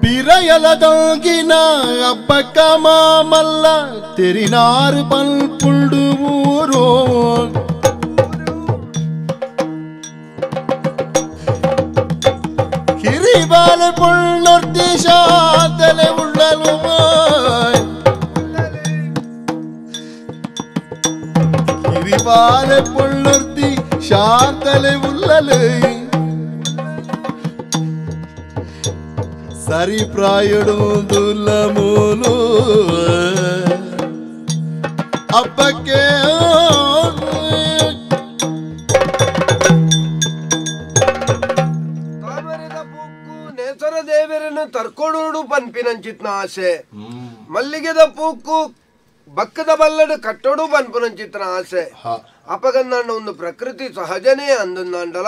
ಪಿರಯಲದೋಗಿನ ಅಪ್ಪಕ್ಕ ಮಾಮಲ್ಲ ತೆರಿನಾರು ಪಲ್ಪುಂಡು ಊರು ಕಿರಿಬಾಲೆ ಪುಳ್ಳೊರ್ತಿ ಶಾಂತಲೆ ಉಳ್ಳಲು ಕಿರಿಬಾಲೆ ಪುಳ್ಳೊರ್ತಿ ಶಾಂತಲೆ ಉಳ್ಳಲು ಸರಿ ಪ್ರಾಯಡು ದುಲ್ಲಮೂಲು ಅಪ್ಪಕ್ಕೆ ತಾಮರೆದ ಪೂಕು ನೇಸರ ದೇವರನ್ನು ತರ್ಕೊಡೋಡು ಪನ್ಪಿನಂಚಿತ್ನ ಆಸೆ, ಮಲ್ಲಿಗೆದ ಪೂಕು ಬಕ್ಕದ ಬಲ್ಲಡು ಕಟ್ಟೋಡು ಪನ್ಪುನಂಚಿತ್ನ ಆಸೆ. ಅಪಗಂದಾಂಡ ಒಂದು ಪ್ರಕೃತಿ ಸಹಜನೇ ಅಂದಂದಾಂಡಲ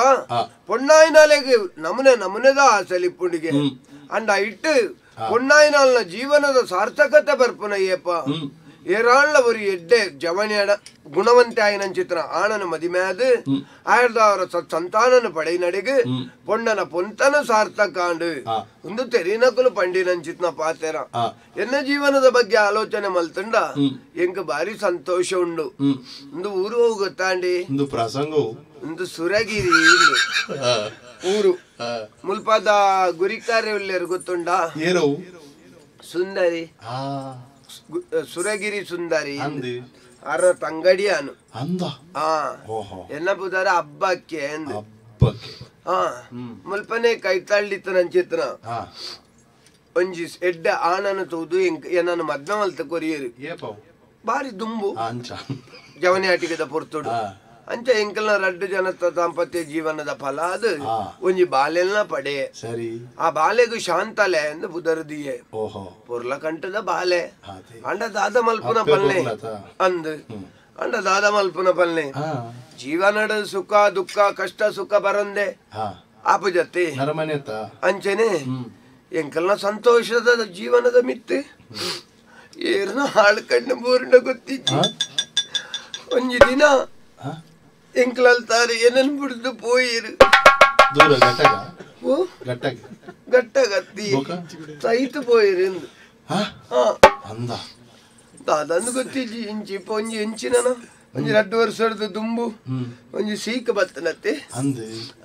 ಪೊಣ್ಣಾಯಿನಾಲೆಗೆ ನಮುನೆ ನಮುನೆದ ಆಸೆ ಲಿಪ್ಪುಂಡಿಗೆ ಅಂಡ ಇಟ್ಟು ಪೊಣ್ಣಾಯಿನಾಲ್ನ ಜೀವನದ ಸಾರ್ಥಕತೆ ಬರ್ಪುನಯ್ಯಪ್ಪ. ಏರಾಳ್ಳ ಒರಿ ಎಡ್ಡೆ ಜವನಿಯಡ ಗುಣವಂತೆ ಆಯಿನಂಚಿತ್ರ ಆಣನ ಮದಿಮ್ಯಾದ ಆಯರ್ದ ಅವರ ಸಂತಾನನ ಪಡೆಯಿನಡೆಗೆ ಪೊಣ್ಣನ ಪೊಂತನ ಸಾರ್ಥಕ ಆಂಡು ಒಂದು ತೆರಿನಕುಲು ಪಂಡಿನಂಚಿತ್ನ ಪಾತೆರ. ಎನ್ನ ಜೀವನದ ಬಗ್ಗೆ ಆಲೋಚನೆ ಮಲ್ತಂಡ ಎಂಕ ಬಾರಿ ಸಂತೋಷ ಉಂಡು. ಒಂದು ಊರು ಹೋಗು ಗೊತ್ತಾಂಡಿ, ಒಂದು ಪ್ರಸಂಗ, ಒಂದು ಸುರಗಿರಿ ಊರು. ಮುಲ್ಪಾದ ಗುರಿಕಾರ್ಯ ಉಲ್ಲೇರು ಗೊತ್ತುಂಡ, ಸುಂದರಿ ಸುರಗಿರಿ ಸುಂದರಿ ಅರ ತಂಗಡಿ ಅನು ಎನ್ನ ಬುದಾರ ಹಬ್ಬಕ್ಕೆ ಮುಲ್ಪನೆ ಕೈತಾಳ್ಳಿತ್ತ ನಂಚಿತ್ನ ಒಂಜಿ ಎಡ್ಡೆ ಆನನ ತೂದು ಏನನ್ನು ಮದ್ನ ಮಲ್ತ ಕೊರಿಯರು ಬಾರಿ ದುಂಬು ಜವನಿ ಆಟಿಗೆದ ಪೊರ್ತುಡು. ಅಂಚ ಎಂಕಲ್ನ ರಡ್ಡು ಜನತ ದಾಂಪತ್ಯ ಜೀವನದ ಫಲ ಅದು ಒಂಜಿ ಬಾಲೆಲ್ನ ಪಡೆ. ಸರಿ, ಆ ಬಾಲೆಗು ಶಾಂತಲೆ ಎಂದು ಬುದರ್ದಿಯೆ ಪೊರ್ಲ ಕಂಠದ ಬಾಲೆ ಅಂಡ ದಾದ ಮಲ್ಪುನ ಪಲ್ಲೆ ಅಂದ್ ಅಂಡ ದಾದ ಮಲ್ಪುನ ಪಲ್ಲೆ ಜೀವನದ ಸುಖ ದುಃಖ ಕಷ್ಟ ಸುಖ ಬರಂದೆ ಆಪು ಜತೆ ಅಂಚನೆ ಎಂಕಲ್ನ ಸಂತೋಷದ ಜೀವನದ ಮಿತ್ತು ಏರ್ನ ಹಾಳು ಕಣ್ಣು ಬೋರ್ನ ಗೊತ್ತಿತ್ತು. ಒಂಜಿ ದಿನ ಎಂಕ್ಲಲ್ತಾರೆ ಏನನ್ ಬಿಡ್ದು ಪೋಯಿರು ಗಟ್ಟಗತ್ತಿ ಸೈತು ಪೋಯಿರು ದಾದಂದು ಗೊತ್ತಿಜ್ಜಿ. ಇಂಚಿ ಒಂಜಿ ಇಂಚಿನ ಒಂಜಿ ರಡ್ಡು ವರ್ಷದ ದುಂಬು ಒಂಜಿ ಸೀಕ್ ಬತ್ತನತ್ತೆ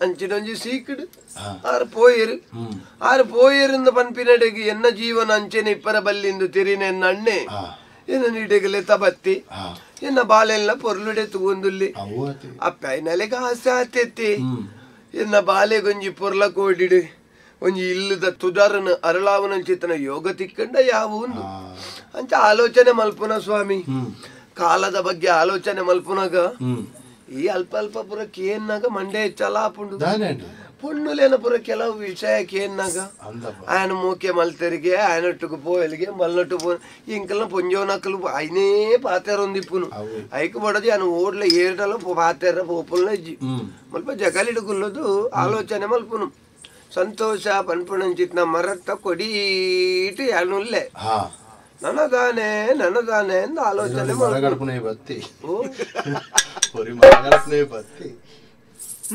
ಅಂಚಿನ ಒಂಜಿ ಸೀಕ್ಡ್ ಆರು ಪೋಯಿರು ಆರು ಪೋಯಿರಿಂದ ಪನ್ಪಿನಡೆಗೆ ಎನ್ನ ಜೀವನ ಅಂಚೆನೆ ಇಪ್ಪರ ಬಲ್ಲಿಂದು ತಿರಿನ ಎನ್ನ ಅಣ್ಣೆ ಎನ್ನ ನೀಡೆಗಲೆ ತಬತ್ತಿ ಎನ್ನ ಬಾಲೆಲ್ಲ ಪೊರ್ಲುಡೆ ತಗೊಂದುಲ್ಲಿ ಅಪ್ಪ ಐನಲೆಗ ಆಸೆ ಆತೈತಿ ಎನ್ನ ಬಾಲೆಗೊಂಜಿ ಪೊರ್ಲ ಕೋಡಿಡು ಒಂಜಿ ಇಲ್ಲದ ತುದಾರನ ಅರಳಾವನ ಚಿತ್ತನ ಯೋಗ ತಿಕ್ಕಂಡ ಯಾವ ಒಂದು ಅಂಚ ಆಲೋಚನೆ ಮಲ್ಪುನ ಸ್ವಾಮಿ. ಕಾಲದ ಬಗ್ಗೆ ಆಲೋಚನೆ ಮಲ್ಪುನಾಗ ಈ ಅಲ್ಪ ಅಲ್ಪ ಪುರ ಕೇನ್ನಾಗ ಮಂಡೆ ಹೆಚ್ಚಲ ಆಪುಂಡು. ಪೊಣ್ಣುಲೇನ ಪುರ ಕೆಲವು ವಿಷಯ ಕೇನ್ನಾಗ ఆయన ಮೂಕೆ ಮಲ್ತೆರಿಗೆ ఆయనట్టుకు పోయలిಗೆ ಮಲ್ನಟ್ಟು ಪೋ ಇಂಕಲ್ನ ಪೊಂಜೋನಕಲು ఆయనే ಪಾತೆರೊಂದಿಪ್ಪುನು ಐಕು ಬಡದು ఆయన ಓಡ್ಲ ಏರ್ಡಲ ಪಾತೆರ ಪೋಪುಲ್ನ ಇಜ್ಜಿ ಮಲ್ಪ ಜಗಲಿಡುಗುಲ್ಲದು ಆಲೋಚನೆ ಮಲ್ಪುನು. ಸಂತೋಷ ಪನ್ಪುಣಂಚಿತ್ನ ಮರತ್ತ ಕೊಡೀಟು ಯಾನುಲ್ಲೆ ನನದಾನೆ ನನದಾನೆ ಎಂದು ಆಲೋಚನೆ.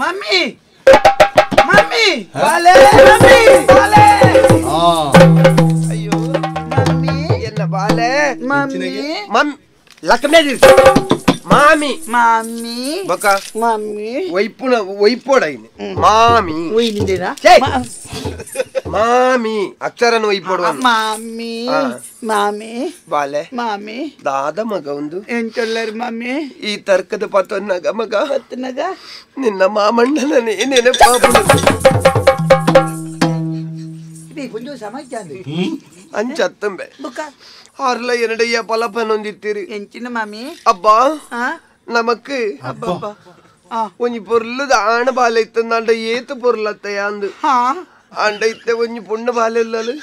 ಮಮ್ಮಿ ಮಮ್ಮಿ ಬಾಲೆ ಮಮ್ಮಿ ಬಾಲೆ ಅಯ್ಯೋ ಮಮ್ಮಿ ಎನ್ನ ಬಾಲೆ ಮಮ್ಮಿ ಮಮ್ ಲಕ್ಷ್ಮೇ ಮಾಮಿ ಮಾಮಿ ಬಕ ಮಾಮಿ ವೈಪುನ ವೈಪೋಡ ಮಾಮಿ ವೈನಿಂದೇನಾ ಮಾಮಿ ಅಕ್ಷರನ ವೈಪೋಡುವ ಮಾಮಿ ಮಾಮಿ ಬಾಲೆ ಮಾಮಿ ದಾದ ಮಗ ಒಂದು ಎಂಚೊಲ್ಲರು ಮಾಮಿ ಈ ತರ್ಕದ ಪತೊನ್ನಗ ಮಗ ಪತ್ತನಗ ನಿನ್ನ ಮಾಮಣ್ಣನ ನೆನಪಾಪುಡು ಕೊಂಚ ಸಮಾಜ ಅಂಚತ್ತಂಬೆ ಬುಕ್ಕ ಆರ್ಲ ಎರಡಯ್ಯ ಪಲಪನೊಂದಿತ್ತೀರಿ ಎಂಚಿನ ಮಾಮಿ ಅಬ್ಬಾ ನಮಕ್ ಒಂಜಿ ಪೊರ್ಲುದ ಆಣ ಬಾಲೆ ಇತ್ತಂದಾಂಡ ಏತು ಪೊರ್ಲತ್ತಯ್ಯ ಅಂದು ಆಂಡ ಇತ್ತೆ ಒಂಜಿ ಪುಣ್ಣ ಬಾಲೆ ಇಲ್ಲಲು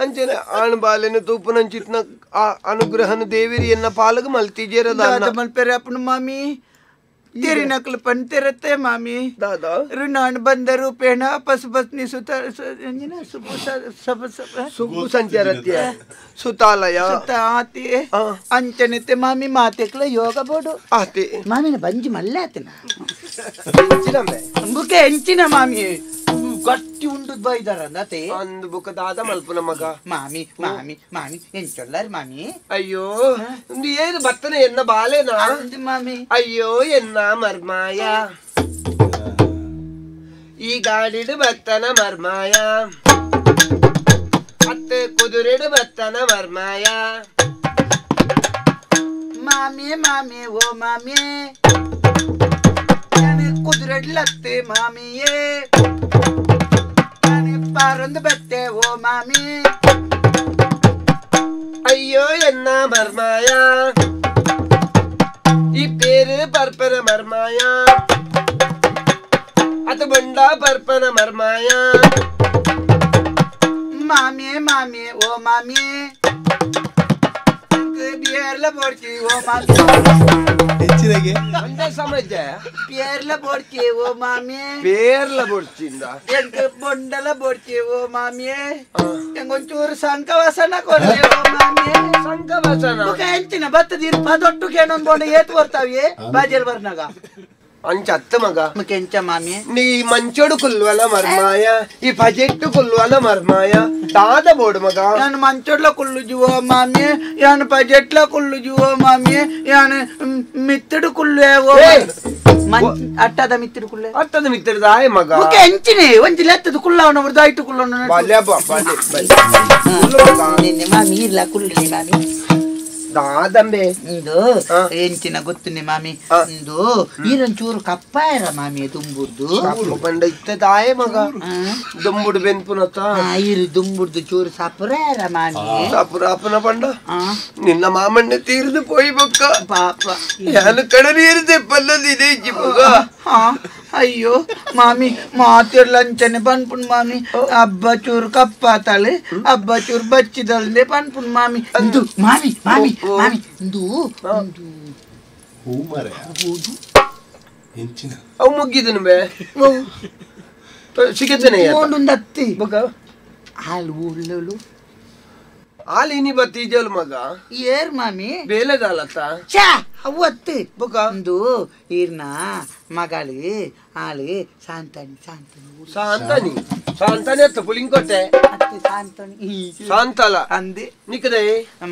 ಅಂಚನೆ ಆಣ ಬಾಲೆನ ತೂಪುನಂಚಿತ್ನ ಆ ಅನುಗ್ರಹನ ದೇವಿರಿ ಎನ್ನ ಪಾಲಗ ಮಲ್ತಿಜೇರದ ಮಲ್ಪೆರೆ ಅಪ್ಪನ ಮಾಮಿ ತೆರಿನಕಲು ಪಂತೆರತ್ತೆ ಮಾಮಿ ದಾದಾ ಋಣಾಣ್ ಬಂದರು ಪೇಣ ಪಸುಪತ್ನಿ ಸುತ ಸುಬ್ಬು ಸಂಚಾರತ್ಯ ಸುತಾಲಯ ಸುತಾತಿ ಅಂಚನೆತ್ತೆ ಮಾಮಿ ಮಾತೆಕ್ಲ ಯೋಗ ಬೋಡು ಆತಿ ಮಾಮಿನ ಬಂಜಿ ಮಲ್ಲೆ ಆತನ ಬುಕೆ ಎಂಚಿನ ಮಾಮಿ ಗಟ್ಟಿ ಉಂಡುದ್ ಬೈದಾರ ಅಂದತೆ ಅಂದು ಬುಕ್ಕ ದಾದ ಮಲ್ಪುನ ಮಗ ಮಾಮಿ ಮಾಮಿ ಮಾಮಿ ಎಂಚೊಲ್ಲಾರ ಮಾಮಿ ಅಯ್ಯೋ ಏನು ಬತ್ತನೆ ಎನ್ನ ಬಾಲೆನಾ ಮಾಮಿ ಅಯ್ಯೋ ಎನ್ನ ಮರ್ಮಾಯ ಈ ಗಾಡಿಡು ಬತ್ತನ ಮರ್ಮಾಯ ಅತ್ತೆ ಕುದುರೆಡು ಬತ್ತನ ಮರ್ಮಾಯ ಮಾಮಿ ಮಾಮಿ ಓ ಮಾಮಿ ಕುದುರೆಡ್ಲತ್ತೆ ಮಾಮಿಯೇ ಪಾರೊಂದು ಬತ್ತೆ ಓ ಮಾಮಿ ಅಯ್ಯೋ ಎನ್ನ ಮರ್ಮಾಯ ಈ ಪೇರು ಪರ್ಪನ ಮರ್ಮಾಯ ಅದು ಬಂಡ ಪರ್ಪನ ಮರ್ಮಾಯ ಮಾಮಿ ಮಾಮಿ ಓ ಮಾಮಿ ಬಿಯರ್ಲ ಬೋಡ್ಚಿ ಓ ಮಾಮಿ ಹೆಚ್ಚಿನಗೆ ಒಂದೇ ಸಮಜ ಪೇರ್ಲ ಬೋಡ್ಚಿ ಓ ಮಾಮಿ ಪೇರ್ಲ ಬೋಡ್ಚಿಂದ ಎಂಕ ಬೊಂಡಲ ಬೋಡ್ಚಿ ಓ ಮಾಮಿ ಎಂಗೊಂಚೂರು ಸಂಕವಾಸನ ಕೊರ್ಲೆ ಓ ಮಾಮಿ ಸಂಕವಾಸನ ಬುಕ ಎಂಚಿನ ಬತ್ತದಿರ್ ಪದೊಟ್ಟು ಕೇನೊಂದು ಬೋಂಡ ಏತ್ ಬರ್ತಾವೆ ಬಾಜೆಲ್ ಬರ್ನಾಗ ಅಂಚ ಅತ್ತ ಮಗ ಎಂಚ ಮಾಮಿ ನೀ ಮಂಚೋಡು ಕುಲ್ವಲ ಮರ್ಮಾಯ ಈ ಬಜೆಟ್ಟು ಕುಲ್ವಲ ಮರ್ಮಾಯ ದಾದ ಬೋಡು ಮಗ ಯಾನು ಮಂಚೋಡ್ಲ ಕುಲ್ಲು ಜುವೋ ಮಾಮಿ ಯಾನು ಬಜೆಟ್ಲ ಕುಲ್ಲು ಜುವೋ ಮಾಮಿ ಯಾನು ಮಿತ್ತಡು ಕುಲ್ಲು ಅಟ್ಟದ ಮಿತ್ತಡು ಕುಲ್ಲೆ ಅಟ್ಟದ ಮಿತ್ತಡು ದಾಯ ಮಗ ಓಕೆ ಎಂಚಿನಿ ಒಂಜಿ ಲೆತ್ತದ ಕುಲ್ಲವನ ದಾಯ್ಟು ಕುಲ್ಲವನ ಬಲ್ಲೆ ಬಲ್ಲೆ ನಿನ್ನೆ ಮಾಮಿ ಇಲ್ಲ ಕುಲ್ಲು ಮಾಮಿ ದಾದಂಬೆ ಇಂದು ಎಂಚಿನ ಗೊತ್ತುನೆ ಮಾಮಿ ಇಂದು ಈರೊಂಚೂರು ಕಪ್ಪಾಯರ ಮಾಮಿ ದುಂಬುರ್ದು ಬಂಡ ಇತ್ತ ದಾಯ ಮಗ ದುಂಬುಡು ಬೆನ್ಪುನತ ಈರು ದುಂಬುರ್ದು ಚೂರು ಸಪುರಾಯರ ಮಾಮಿ ಸಪುರ ಅಪನ ಬಂಡ ನಿನ್ನ ಮಾಮಣ್ಣ ತೀರ್ದು ಪೋಯಿ ಬೊಕ್ಕ ಪಾಪ ಯಾನು ಕಡನೀರ್ದೆ ಪಲ್ಲದಿದೆ ಇಜ್ಜಿ ಮಗ ಅಯ್ಯೋ ಮಾಮಿ ಮಾತಿರ್ಲ ಅಂಚನೆ ಪನ್ಪುನ್ ಮಾಮಿ ಅಬ್ಬ ಚೂರು ಕಪ್ಪಾತಾಳೆ ಅಬ್ಬ ಚೂರು ಬಚ್ಚಿದಲ್ದೆ ಪನ್ಪುನ್ ಮಾಮಿ ಇಂದು ಮಾಮಿ ಮಾಮಿ ಮಾಮಿ ಇಂದು ಹೂ ಮರೆ ಎಂಚಿನ ಅವು ಮುಗ್ಗಿದನು ಬೇ ಸಿಗತ್ತನೆ ಅತ್ತಿ ಬೊಕ್ಕ ಹಾಲು ಉಳ್ಳಲು ಹಾಲು ಇನಿ ಬತ್ತೀಜಲ್ ಮಗ ಏರ್ ಮಾಮಿ ಬೇಲೆದಾಲತ್ತ ಛಾ ಅವು ಅತ್ತಿ ಬೊಕ್ಕ ಇಂದು ಈರ್ನ ಮಗಳಿ ಆಳಿ ಶಾಂತನಿ ಶಾಂತನಿ ಶಾಂತನಿ ಶಾಂತನಿ ಅತ್ತ ಪುಲಿಂಕೊಟ್ಟೆ ಅತ್ತಿ ಶಾಂತನಿ ಶಾಂತಲ ಅಂದೆ ನಿಕ್ಕದೆ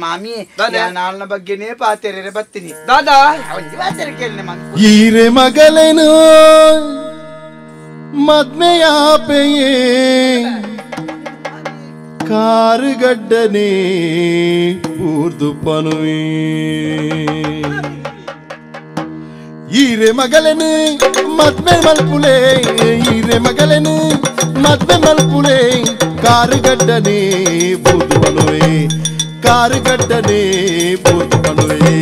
ಮಾಮಿ ನಾಲ್ನ ಬಗ್ಗೆನೇ ಪಾತೆರೆ ಬತ್ತೀನಿ ದಾದಾ ಒಂಜಿ ಪಾತೆರೆ ಕೇಳನೆ ಮಾಮಿ ಈರೆ ಮಗಲೇನು ಮದ್ಮೆಯಾಪೆಯೇ ಕಾರುಗಡ್ಡನೆ ಪೂರ್ದು ಪನುವೆ ಈರೆ ಮಗಲೇನು ಮದ್ಮೆ ಮಲ್ಪುಲೆ ಈರೆ ಮಗಲೇನು ಮದ್ಮೆ ಮಲ್ಪುಲೆ ಕಾರುಗಡ್ಡನೆ ಪೂರ್ದು ಪನುವೆ ಕಾರುಗಡ್ಡನೆ ಪೂರ್ದು ಪನುವೆ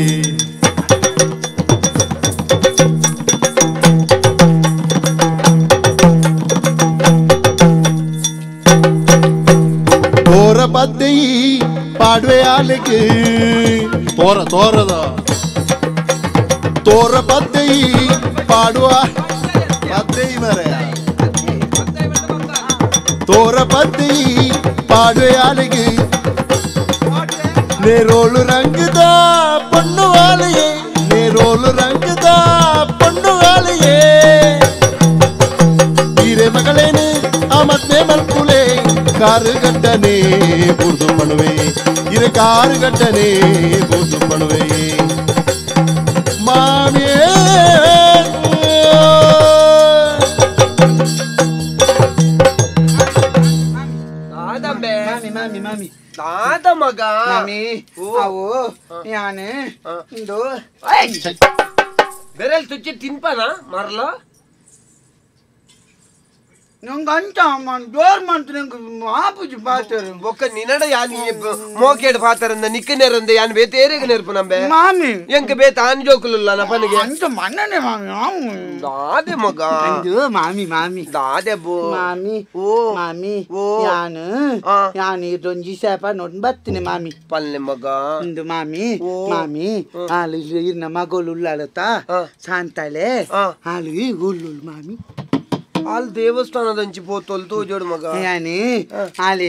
ತೋರ ಪದ್ದೆಯಿ ಪಾಡ್ವೆ ಆಲೆಗೆ ತೋರ ತೋರದ ತೋರ ಪದ್ದೆಯಿ ಪಾಡುವ ಪದ್ದೆಯಿ ಮರೆಯ ತೋರ ಪದ್ದೆಯಿ ಪಾಡ್ವೆ ಆಲೆಗೆ ನೇರೋಳು ರಂಗದ ಪೊಣ್ಣು ಆಲೆಯೇ ನೇರೋಳು ರಂಗದ ಪೊಣ್ಣು ಆಲೆಯೇ ಹಿರೇ ಮಗಳೇನು ಆ ಮದ್ಮೆ ಮಲ್ಪುಲೆ ಕಾರುಗಡ್ಡನೆ ಬುರ್ದು ಪಣುವೆ ಇರೆ ಕಾರುಗಡ್ಡನೆ ಬುರ್ದು ಪಣುವೆ ಮಾಮಿಯೇ ಮಾಮಿ ಮಾಮಿ ಮಾಮಿ ದಾದ ಮಗ ಮಾಮಿ ಅವು ಯಾನು ಇಂದು ಬೆರಲ್ ತುಚ್ಚಿ ತಿನ್ಪನ ಮರ್ಲ ನಂಗೆ ಅಂಚ ಜೋರ್ ಮಾಡ್ತು ನಂಗೆ ಆಪುಜಿ ಪಾತರು ಬೊಕ್ಕ ನಿನಡ ಯಾನ್ ಮೋಕೇಡ್ ಪಾತರಂದ ನಿಕ್ಕ ನೆರಂದ ಯಾನ್ ಬೇತೇರೆಗೆ ನೆರ್ಪು ನಂಬೆ ಮಾಮಿ ಎಂಕ ಬೇತ ಆನ್ ಜೋಕುಲುಲ್ಲ ನಪನಿಗೆ ಅಂಚ ಮಣ್ಣನೆ ಮಾಮಿ ದಾದೆ ಮಗ ಅಂದು ಮಾಮಿ ಮಾಮಿ ದಾದೆ ಬೋ ಮಾಮಿ ಓ ಮಾಮಿ ಓ ಯಾನು ಯಾನು ಇದೊಂಜಿ ಸೇಪ ನೋಡ್ ಬತ್ತೀನಿ ಮಾಮಿ ಪಲ್ಲೆ ಮಗ ಇಂದು ಮಾಮಿ ಮಾಮಿ ಹಾಲು ಇರ್ನ ಮಗಳು ಉಳ್ಳಾಲತ್ತ ಶಾಂತಾಳೆ ಹಾಲು ಉಳ್ಳುಳು ಮಾಮಿ ಅಲ್ಲಿ ದೇವಸ್ಥಾನದಂಚಿ ಪೋತೊಲ್ ತೋಜೋಡು ಮಗ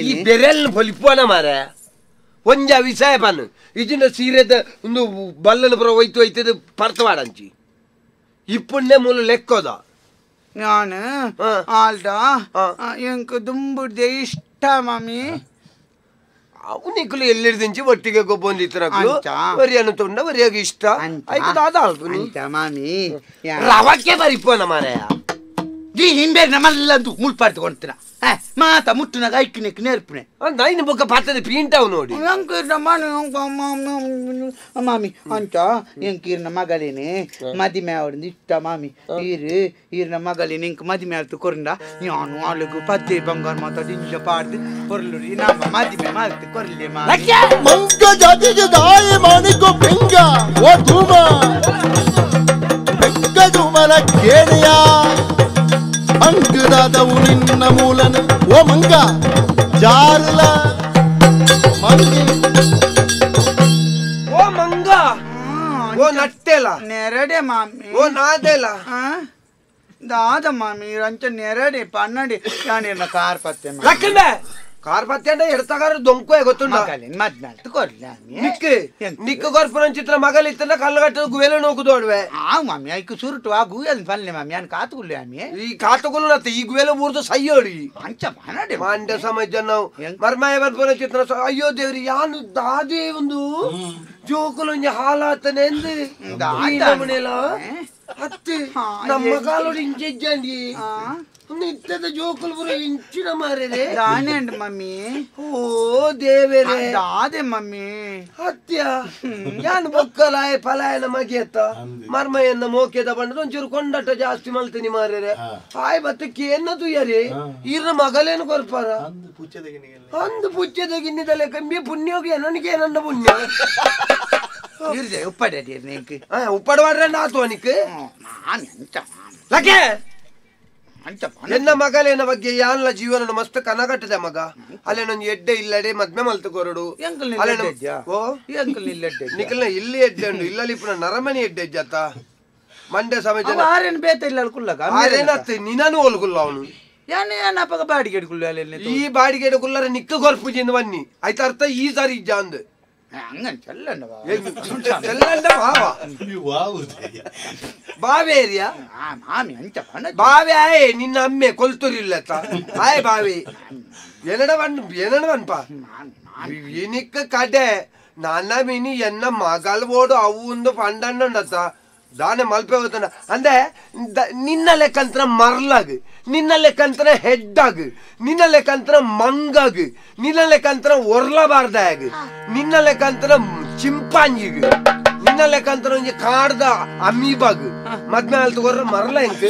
ಈ ಬೆರೆಲ್ ಹೊಲಿಪೋನ ಮಾರೆ ಒಂಜ ವಿಷಯ ಪನ್ ಇಜಿನ ಸೀರೆದ ಒಂದು ಬಲ್ಲನ ಪುರ ಒಯ್ತು ಒಯ್ತದ ಪರ್ತವಾಡಂಚಿ ಇಪ್ಪುಣ್ಣೆ ಮೂಲ ಲೆಕ್ಕೋದ. ನಾನು ಆಲ್ಡ ಎಂಕ್ ದುಂಬುಡ್ದೆ ಇಷ್ಟ ಮಾಮಿ ಅವು ನಿಕ್ಕಲು ಎಲ್ಲಿಡ್ದಿಂಚಿ ಒಟ್ಟಿಗೆ ಗೊಬ್ಬೊಂದಿತ್ತನಕ್ಲು ವರಿಯನ್ನು ತುಂಡ ವರಿಯಾಗಿ ಇಷ್ಟ ಆಯ್ತು ದಾದ ಅಂತ ಮಾಮಿ ರವಕ್ಕೆ ಬರಿಪೋನ ಮಾರಾಯ ದೀ ಹಿಂಬೆ ನಮ್ಮಲ್ಲಂದು ಮುಳ್ಪಾಡ್ದು ಕೊಂತನ ಮಾತ ಮುಟ್ಟುನಾಗ ಐಕ್ನೆಕ್ ನೇರ್ಪುನೆ ನೈನ್ ಬೊಕ್ಕ ಪಾತದ ಪೀಂಟಾವು ನೋಡಿ ಎಂಕಿರ್ನ ಮಾಮಿ ಅಂಚ ಎಂಕಿರ್ನ ಮಗಳೇನೆ ಮದಿಮೆ ಅವರಿಂದ ಇಷ್ಟ ಮಾಮಿ ಈರು ಈರ್ನ ಮಗಳೇನೆ ಇಂಕ್ ಮದಿಮೆ ಆಲ್ತು ಕೊರಂಡ ನಾನು ಆಲಗು ಪದ್ದೆ ಬಂಗಾರ ಮಾತಾಡಿ ಇಂಜ ಪಾಡ್ದು ಕೊರ್ಲುರಿ ನಮ್ಮ ಮದಿಮೆ ಮಾಲ್ತು ಕೊರ್ಲೆ ಮಾಮಿ ಮಂಗ ಜಾತಿಗೆ ದಾಯಿ ಮಾಣಿಕೋ ಬೆಂಗ ಓ ಧೂಮ ಬೆಂಗ ಧೂಮನ ಕೇಳಿಯ ಅಂಗದಾದವು ನಿನ್ನ ಮೂಲನ ಓ ಮಂಗ ಜಾರಲ ಮಂಗಿ ಓ ಮಂಗ ಓ ನಟ್ಟೆಲ ನೆರಡೆ ಮಾಮಿ ಓ ನಾದೆಲ ದಾದ ಮಾಮಿ ರಂಚ ನೆರಡೆ ಪನ್ನಡಿ ಯಾನೇನ ಕಾರ್ ಪತ್ತೆ ಲಕ್ಕಂಡೆ ಕಾರ್ ಪತ್ತೆ ಅಂದ್ರೆ ಎಡ್ತಗಾರ ದೊಂಕುವೆ ಗೊತ್ತುಂಡ ಮದ್ನಾಲ್ತು ಕೊರ್ಲೆ ನಿಕ್ ನಿಕ್ಕ ಕೊರ್ಪುನ ಚಿತ್ರ ಮಗಲಿತ್ತನ ಕಲ್ಲಗಟ್ಟದ ಗುವೆಲ ನೋಕುದೋಡ್ವೆ ಆ ಮಾಮಿ ಐಕು ಸುರುಟು ಆ ಗುವೆಲ್ ಪಲ್ಲೆ ಮಾಮಿ ಅನ್ ಕಾತುಗುಲ್ಲೆ ಆಮಿ ಈ ಕಾತುಗುಲ್ಲು ನತ್ತ ಈ ಗುವೆಲ ಊರ್ದು ಸಯ್ಯೋಡಿ ಅಂಚ ಪನ್ನಡಿ ಮಾಂಡ್ಯ ಸಮಾಜ ನಾವು ಮರ್ಮಾಯ ಬರ್ಪುನ ಚಿತ್ರ ಅಯ್ಯೋ ದೇವ್ರಿ ಯಾನು ದಾದೆ ಒಂದು ಜೋಕುಲೊಂಜಿ ಹಾಲಾತನೆ ಎಂದ್ ನಮ್ಮನೆಲ್ಲ ಅತ್ತೆ ನಮ್ಮ ಕಾಲೋಡಿ ಇಂಚೆಜ್ಜಂಡಿ ನಿತ್ಯದ ಜೋಕುಲ್ ಪುರ ಇಂಚಿನ ಮಾರೇರೆ ದಾನೆ ಮಮ್ಮಿ ಓ ದೇವೇರೆ ದಾದೆ ಮಮ್ಮಿ ಅತ್ಯ ಯಾನ್ ಬೊಕ್ಕಲಾಯ ಫಲಾಯನ ಮಗಿಯತ್ತ ಮರ್ಮಯನ್ನ ಮೋಕೆದ ಬಂಡದ ಒಂಚೂರು ಕೊಂಡಟ ಜಾಸ್ತಿ ಮಲ್ತೀನಿ ಮಾರೇರೆ ಆಯ್ ಬತ್ತ ಕೇನ್ನ ತುಯ್ಯರಿ ಈರ್ನ ಮಗಲೇನು ಕೊರ್ಪಾರ ಅಂದು ಪುಚ್ಚದ ಗಿನ್ನಿದಲೆ ಕಂಬಿ ಪುಣ್ಯೋಗಿ ನನಗೆ ಏನನ್ನ ಪುಣ್ಯ ಉಪ್ಪಡೆ ಉಪ್ಪಡ ವಾಡ್ರೆ ನಾತು ಅನಿಕ್ ಲಕೆ ಎನ್ನ ಮಗಲೇನ ಬಗ್ಗೆ ಯಾನ್ಲ ಜೀವನ ಮಸ್ತ್ ಕನಗಟ್ಟದೆ ಮಗ ಅಲ್ಲೇನೊಂದು ಎಡ್ಡೆ ಇಲ್ಲಡೆ ಮದ್ಮೆ ಮಲ್ತು ಕೊರಡು ನಿಖಲ್ನ ಇಲ್ಲಿ ಎಡ್ಡೆ ಉಂಡು ಇಲ್ಲಲ್ಲಿ ಪುನಃ ನರಮನಿ ಎಡ್ಡೆ ಎಜ್ಜತ್ತ ಮಂಡ್ಯ ಸಮಾಜ ಆರೇನತ್ತೆ ನಿನ್ನನು ಒಲ್ಗುಲ್ಲ ಅವನು ಬಾಡಿಗೆ ಈ ಬಾಡಿಗೆ ಕುಲ್ಲರ ನಿಕ್ಕ ಕೊರ್ಪುಜಿಂದ ಬನ್ನಿ ಆಯ್ತ ಅರ್ಥ ಈ ಸಾರಿ ಇಜ್ಜ ಅಂದು ಬಾವೇರಿಯ ಬಾವೆ ಆಯೆ ನಿನ್ನ ಅಮ್ಮೆ ಕೊಲ್ತುರಿಲ್ಲತ್ತ ಆಯ್ ಬಾವೆ ಏನಡ ಬನ್ ಏನಡ ಬನ್ಪ ಇನಿಕ್ಕ ಕಡೆ ನನ್ನ ಮಿನಿ ಎನ್ನ ಮಗಲ್ ಬೋಡು ಅವು ಒಂದು ಪಂಡಣ್ಣುಂಡತ್ತ ದಾನೆ ಮಲ್ಪೆ ಹೋಗ್ತಾನ ಅಂದ್ರೆ ನಿನ್ನ ಲೆಕ್ಕಂತ್ರ ಮರ್ಲಾಗ್ ನಿನ್ನ ಲೆಕ್ಕಂತ್ರ ಹೆಡ್ಡಾಗ್ ನಿನ್ನ ಲೆಕ್ಕಂತ್ರ ಮಂಗಾಗ್ ನಿನ್ನ ಲೆಕ್ಕಂತ್ರ ಒರ್ಲಬಾರ್ದಾಗ ನಿನ್ನ ಲೆಕ್ಕಂತ್ರ ಚಿಂಪಾಂಜಿಗ್ ನಿನ್ನ ಲೆಕ್ಕಂತ್ರ ಒಂಜಿ ಕಾಡ್ದ ಅಮೀಬಾಗ್ ಮದ್ಮೆ ಆಲ್ ತಗೋರ ಮರ್ಲ ಎಂಕ್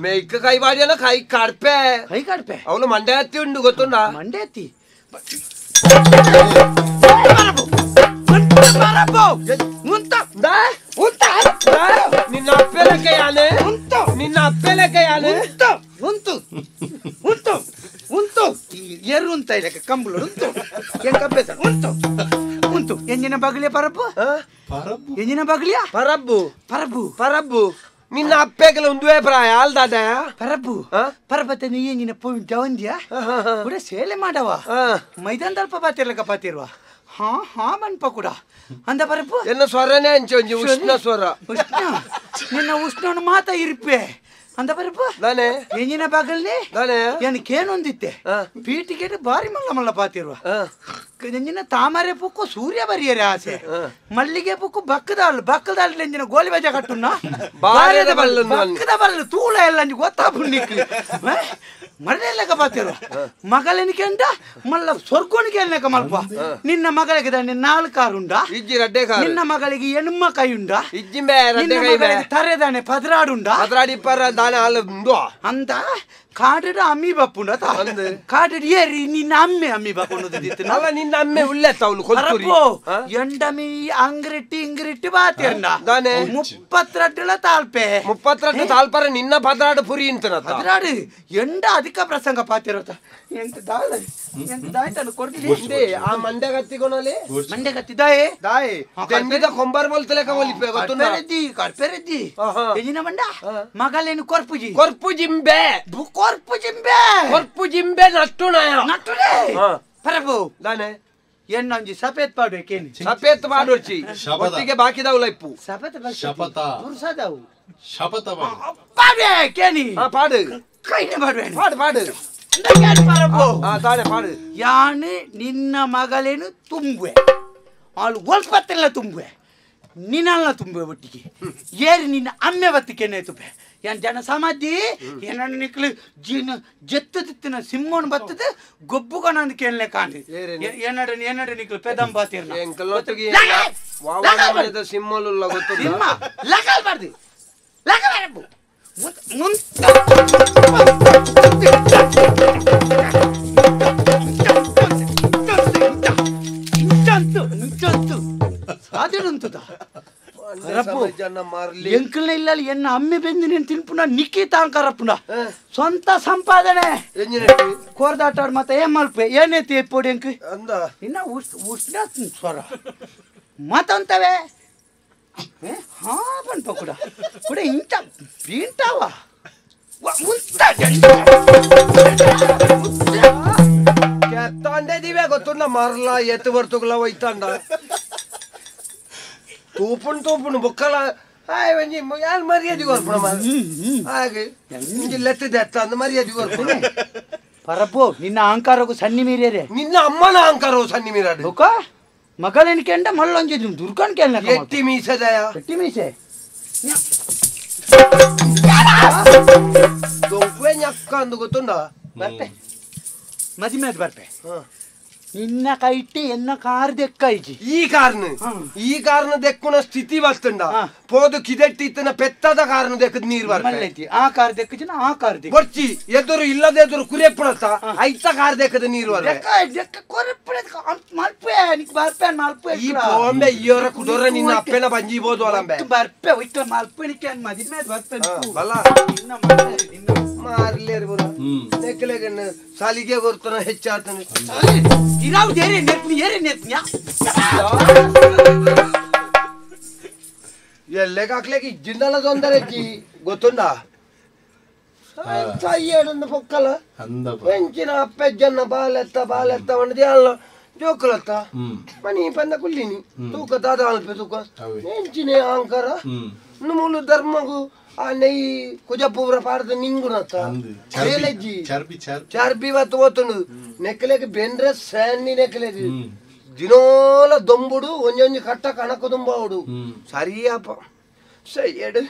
ಮೇಯ್ಕ ಕೈ ಬಾಡಿಯಲ್ಲ ಕೈ ಕಾಡ್ಪೆ ಕೈ ಕಾಡ್ಪೆ ಅವನು ಮಂಡೆ ಹತ್ತಿ ಉಂಡು ಗೊತ್ತುಂಡ ಮಂಡೆ ಹತ್ತಿ ನಿನ್ನ ಅಪ್ಪೆಲಕ್ಕೆ ಯಾನೆ ನಿನ್ನ ಅಪ್ಪೆಲಕ್ಕೆ ಯಾನೆ ಉಂಟು ಉಂಟು ಉಂಟು ಎರು ಅಂತ ಇಲ್ಲ ಕಂಬಳು ಉಂಟು ಹೆಂಗ್ ಕಬ್ಬೆ ಉಂಟು ಉಂಟು ಎಂಜಿನ ಬಗಲಿಯ ಪರಬ್ಬು ಎಂಜಿನ ಬಗಲಿಯ ಪರಬ್ಬು ಪರಬ್ಬು ಪರಬ್ಬು ನಿನ್ನ ಅಪ್ಪೆಗೆಲ್ಲ ಒಂದುವೇ ಪ್ರಾಯ ಅಲ್ದಾದ ಪರಬ್ಬು ಪರಬತ್ತೆ ನೀ ಎಂಜಿನ ಜವಂದ್ಯ ಕೂಡ ಸೇಲೆ ಮಾಡವ ಮೈದಾನ ತಲ್ಪ ಪಾತಿರ್ಲಕ್ಕ ಪಾತಿರುವ ಹಾ ಹಾ ಬನ್ಪ ಕೂಡ ಅಂದ ಪರಬ್ಬು ಎನ್ನ ಸ್ವರನೇ ಅಂಚೆ ಒಂಜಿ ಉಷ್ಣ ಸ್ವರ ಉಷ್ಣ ನಿನ್ನ ಉಷ್ಣವನ್ನು ಮಾತಾ ಇರ್ಪೆ ಅಂದ ಪರಬ್ಬು ನಾನೇ ಎಂಜಿನ ಬಗಲ್ನೇ ನಾನೇ ಏನಕ್ಕೇನೊಂದಿತ್ತೆ ಪೀಟಿಗೆ ಬಾರಿ ಮಲ್ಲ ಮಲ್ಲ ಪಾತಿರುವ ಎಂಜಿನ ತಾಮರೆ ಪುಕ್ಕು ಸೂರ್ಯ ಬರಿಯರೆ ಆಸೆ ಮಲ್ಲಿಗೆ ಪುಕ್ಕು ಬಕ್ಕದಾಳು ಬಕ್ಕದಾಳು ಎಂಜಿನ ಗೋಲಿ ಬಜ ಕಟ್ಟುನ್ನ ಬಕ್ಕದ ಬಲ್ಲ ತೂಳ ಎಲ್ಲ ಅಂಜಿ ಗೊತ್ತಾಪುಣ್ಣಿಕ್ ಮರಳೆಲ್ಲಕ ಪಾತಿರುವ ಮಗಳೆನಿಕೆ ಅಂಡ ಮಲ್ಲ ಸ್ವರ್ಗೋನಿಗೆ ಎಲ್ಲಕ ಮಲ್ಪ ನಿನ್ನ ಮಗಳಿಗೆ ದಾನೆ ನಾಲ್ಕು ಕಾರುಂಡ ಇಜ್ಜಿ ರಡ್ಡೆ ಕಾರು ನಿನ್ನ ಮಗಳಿಗೆ ಎಣ್ಮ ಕೈಯುಂಡ ಇಜ್ಜಿಂಬೆ ರಡ್ಡೆ ಕೈ ತರೆದಾನೆ ಪದ್ರಾಡುಂಡ ಪದ್ರಾಡಿ ಪರ ದಾನೆ ಅಲ್ಲ ಅಂತ ಕಾಡಿಡ ಅಮ್ಮಿ ಬಪ್ಪುಂಡ ಕಾಡಿಡ ಏರಿ ನಿನ್ನ ಅಮ್ಮೆ ಅಮ್ಮಿ ಬಪ್ಪುಂಡು ಅಲ್ಲ ನಿನ್ನ ಅಮ್ಮೆ ಉಳ್ಳೆ ತಾವಳು ಕೊಲ್ತುರಿ ಎಂಡಮಿ ಅಂಗ್ರಿಟ್ಟಿ ಇಂಗ್ರಿಟ್ಟಿ ಬಾತಿರ್ನ ದಾನೆ 32 ತಾಳ್ಪೆ 32 ತಾಳ್ಪರ ನಿನ್ನ 12 ಪುರಿ ಇಂತನ 12 ಎಂಡ ಅಧಿಕ ಪ್ರಸಂಗ ಪಾತಿರತ ಎಂತ ದಾಳ ಎಂತ ದಾಯ್ತನ ಕೊಡ್ತೀನಿ ಆ ಮಂಡೆ ಗತ್ತಿಗೊನಲೆ ಮಂಡೆ ಗತ್ತಿ ದಾಯೆ ದಾಯೆ ದೆಂಡಿದ ಕೊಂಬರ್ ಬೋಲ್ತಲೆ ಕವಲಿಪೆ ಗೊತ್ತುಂಡ ಕರ್ಪೆರೆದ್ದಿ ಕರ್ಪೆರೆದ್ದಿ ಎಜಿನ ಮಂಡ ಮಗಲೇನು ಕೊರ್ಪುಜಿ ಕೊರ್ಪುಜಿಂಬೆ ಕೊರ್ಪುಜಿಂಬೆ ಕೊರ್ಪುಜಿಂಬೆ ನಟ್ಟುನಾಯ ನಟ್ಟುನೆ ಪರಬು ದಾನೆ ಎನ್ನೊಂಜಿ ಸಫೇದ್ ಪಾಡ್ಬೇಕೇನು ಸಫೇದ್ ಪಾಡೊರ್ಚಿ ಒಟ್ಟಿಗೆ ಬಾಕಿದವುಲ ಇಪ್ಪು ಸಫೇದ್ ಶಪಥ ಪುರುಷದವು ಶಪಥ ಪಾಡ್ವೆ ಕೇನಿ ಪಾಡು ಕೈನೆ ಪಾಡ್ವೆ ಪಾಡು ಪಾಡು ಪರಬು ದಾನೆ ಪಾಡು ಯಾನು ನಿನ್ನ ಮಗಳೇನು ತುಂಬುವೆ ಅವಳು ಒಲ್ಪತ್ತೆಲ್ಲ ತುಂಬುವೆ ನಿನ್ನಲ್ಲ ತುಂಬುವೆ ಒಟ್ಟಿಗೆ ಏರಿ ನಿನ್ನ ಅಮ್ಮೆ ಬತ್ತಿಕೆನೆ ತುಪ್ಪೆ ಏನ್ ಜನ ಸಮಾಧಿ ಏನನ್ನು ನಿಕ್ಲು ಜೀನ ಜತ್ತು ತಿತ್ತಿನ ಸಿಂಹನ್ ಬತ್ತದ ಗೊಬ್ಬುಗನಂದು ಕೇಳಲೆ ಕಾಣಿ ಏನಡ ಏನಡ ನಿಕ್ಲು ಪೆದಂಬಾತಿರ್ನ ಸಿಂಹಲುಲ್ಲ ಗೊತ್ತು ಸಿಂಹ ಲಗಲ್ಬಾರ್ದು ಲಗಬಾರಬು ಮುಂತ ಇಂಚಂತು ಇಂಚಂತು ಸಾಧ್ಯಂತದ ಎಂಕಲ್ನ ಇಲ್ಲ ಎನ್ನ ಅಮ್ಮೆ ಬೆಂದು ನೀನು ತಿನ್ಪುಣ ನಿಕ್ಕಿ ತಾಂಕರಪ್ಪುಣ ಸ್ವಂತ ಸಂಪಾದನೆ ಕೋರ್ದಾಟಾಡ್ ಮತ್ತೆ ಏನ್ ಮಲ್ಪೆ ಏನೈತಿ ಪೊಡಿ ಎಂಕ್ ಇನ್ನ ಉಷ್ಣ ಸ್ವರ ಮತ್ತಂತವೆ ಹಾ ಬನ್ಪ ಕೂಡ ಕೂಡ ಇಂಚ ಬೀಂಟಾವ ಕೆತ್ತಂಡೆ ಗೊತ್ತುಂಡ ಮರ್ಲ ಎತ್ತು ಬರ್ತುಗಳ ಒಯ್ತಂಡ ತೂಪುಣ್ ತೂಪುಣ್ ಬೊಕ್ಕಲ ಆಯ್ ಒಂಜಿ ಯಾನ್ ಮರ್ಯಾದೆ ಕೊರ್ಪುಣ ಹಾಗೆ ಇಂಜಿ ಲೆತ್ತದ ಎತ್ತ ಅಂದ್ ಮರ್ಯಾದೆ ಕೊರ್ಪುಣ ಪರಪು ನಿನ್ನ ಅಹಂಕಾರಕ್ಕೂ ಸನ್ನಿ ಮೀರಿಯರೆ ನಿನ್ನ ಅಮ್ಮನ ಅಹಂಕಾರವು ಸನ್ನಿ ಮೀರಾಡು ಬೊಕ್ಕ ಮಗಳೇನು ಕೆಂಡ ಮಳ್ಳೊಂಜಿ ದುರ್ಗನ್ ಕೆಂಡ ಎಟ್ಟಿ ಮೀಸೆದಯ ಎಟ್ಟಿ ಮೀಸೆ ದೊಂಕುವೆ ñಕ್ಕ ಅಂದು ಗೊತ್ತುಂಡ ಬರ್ಪೆ ಮದಿಮೆ ಬರ್ಪೆ ನಿನ್ನ ಕೈಟ್ಟಿ ಎನ್ನ ಕಾರ್ ದೆಕ್ಕೈಜಿ ಈ ಕಾರ್ನ ಈ ಕಾರ್ನ ದೆಕ್ಕುನ ಸ್ಥಿತಿ ಬರ್ತುಂಡ ಪೋದು ಕಿದೆಟ್ಟಿತ್ತನ ಪೆತ್ತದ ಕಾರ್ನ ದೆಕ್ಕದ ನೀರು ಬರ್ಪೆ ಆ ಕಾರ್ ದೆಕ್ಕಜಿನ ಆ ಕಾರ್ ದೆಕ್ಕ ಬೊರ್ಚಿ ಎದುರು ಇಲ್ಲದ ಎದುರು ಕುರೆಪ್ಪುಣತ್ತ ಐತ ಕಾರ್ ದೆಕ್ಕದ ನೀರು ಬರ್ಪೆ ದೆಕ್ಕ ಕೊರೆಪ್ಪುಣ ಮಲ್ಪೆ ನಿಕ್ ಬರ್ಪೆ ಮಲ್ಪೆ ಈ ಪೋಂಬೆ ಇಯೋರ ಕುಡೋರ ನಿನ್ನ ಅಪ್ಪೆನ ಬಂಜಿ ಬೋದು ಅಲಂಬೆ ಬರ್ಪೆ ಇಕ್ಕ ಮಲ್ಪೆ ನಿಕ್ಕೆ ಮದಿಮೆ ಬರ್ಪೆ ಬಲ್ಲ ನಿನ್ನ ಮಾರ್ಲಿ ನಿನ್ನ ಮಾರ್ಲೇರು ಬರ ನೆಕ್ಕಲೆಗಣ್ಣ ಸಾಲಿಗೆ ಕೊರ್ತನ ಹೆಚ್ಚಾತನ ಇರಾವ್ ಏರಿ ನೆತ್ನಿ ಏರಿ ನೆತ್ನ್ಯಾ ಎಲ್ಲೆಗಾಕ್ಲೆಗೆ ಇಜ್ಜಿಂದಲ ತೊಂದರೆ ಅಜ್ಜಿ ಗೊತ್ತುಂಡ ಸಯ್ಯಡೊಂದು ಪೊಕ್ಕಲ ಎಂಚಿನ ಅಪ್ಪೆಜ್ಜನ್ನ ಬಾಲೆತ್ತ ಬಾಲೆತ್ತ వండది ಅಲ್ಲ ಜೋಕುಲತ್ತ ಮನಿ ಪಂದ ಕುಲ್ಲಿನಿ ತೂಕ ದಾದ ಅಲ್ಪ ತೂಕ ಎಂಚಿನ ಅಹಂಕಾರ ಮೂಲು ಧರ್ಮಗು ಆ ನೆಯ್ಯಿ ಕುಜಪೂರ ಪಾಡ್ದ ನಿಂಗುನತ್ತ ರೇಲಜ್ಜಿ ಚರ್ಬಿ ಬತ್ತು ಓತುಂಡು ನೆಕ್ಕಲೆಗ್ ಬೆಂಡ್ರೆ ಸ್ಯಾನ್ನಿ ನೆಕ್ಕಲೆಗ್ ದಿನೋಲ ದೊಂಬುಡು ಒಂಜೊಂಜಿ ಕಟ್ಟ ಕಣಕ ದುಂಬಾವುಡು ಸರಿಯಪ್ಪ ಸಯ್ಯಡು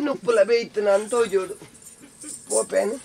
ನುಪ್ಪುಲ ಬೇಯ್ತನ ಅಂತ ಹೋಜೋಡು ಪೋಪೇನು.